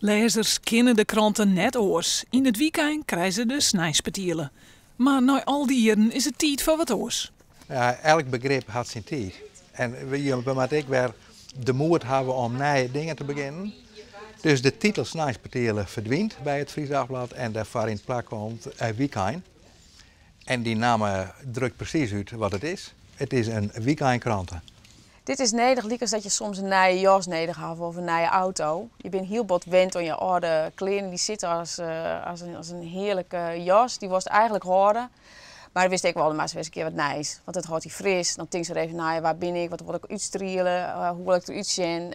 Lêzers kinne de krante net oars. Yn it wykein krije se de sneinspetearle. Mar nei al dy jierren is it tiid foar wat oars. Ja, elk begrip hat syn tiid. En we moatte ek wer de moed hawwe om nije dingen te begjinnen. Dus de titel Sneinspetearle ferdwynt by it Friesch Dagblad en dêrfoar yn it plak komt Wykein. En dy namme drukt presys út wat it is. It is in wykeinkrante. Dit is nedich lykas dat je soms in nije jas nedich hawwe of in nije auto. Je binne hiel bot wend oan je âlde klean. Dy sitte as in hearlike jas. Dy wolst eigentlik hâlde. Mar witst ek wol, der moat wer ris in kear wat nijs. Want it hâldt dy fris. Dan tinkst wer even nei, wa bin ik, wat wol ik útstriele, hoe wol ik derút sjen.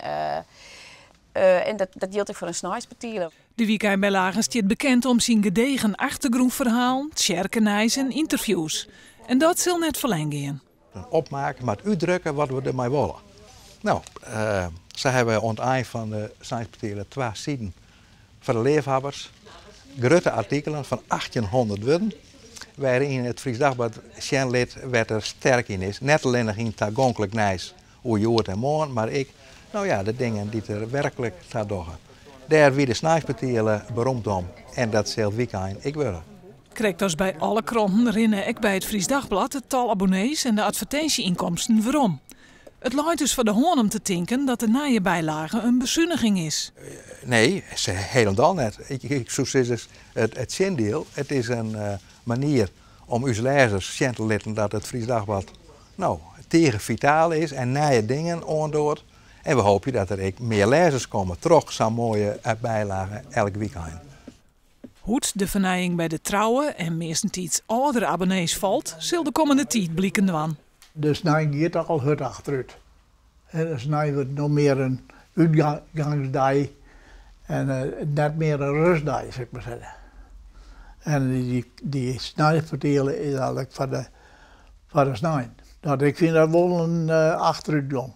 En dat jildt ek foar in sneinspetearle. De wykeinbylage stiet bekend om syn gedegen achtergrûnferhalen, tsjerkenijs en ynterviews. En dat sil net ferlern gean. In opmaak moat útdrukke wat we dermei wolle. No, sa hawwe we oan it ein fan de sneinspetearle twa siden foar de leafhawwers. Grutte artikelen fan 1800 wurden, wêryn it Friesch Dagblad sjen lit wêr't er sterk yn is. Net allinnich yn tagonklik nijs oer hjoed en moarn, mar ek no ja, de dingen dy't der werklik ta dogge. Dêr wie de sneinspetearle beroemd om en dat sil wykein ek wurde. Krekt as by alle kranten rinne ek by it Friesch Dagblad it tal abonnees en de advertinsje-ynkomsten werom. It leit dus foar de hân om te tinken dat de nije bylage in besuniging is. Nee, hielendal net. Ik soe sizze it tsjindiel. It is in manier om ús lêzers sjen te litten dat it Friesch Dagblad no tige fitaal is en nije dingen oandocht. En we hoopje dat der ek mear lêzers komme troch sa'n moaie bylage elk wykein. Hoe't de fernijing by de trouwe en meastentiids âldere abonnees falt, sil de kommende tiid bliken dwaan. De snein giet toch al hurd achterút. De snein wurdt no mear in útgangsdei en net mear in rêstdei, sil ik mar sizze. En dy sneinspetearle is eigentlik foar de snein. Dat, ik fyn dat wol in achterútgong.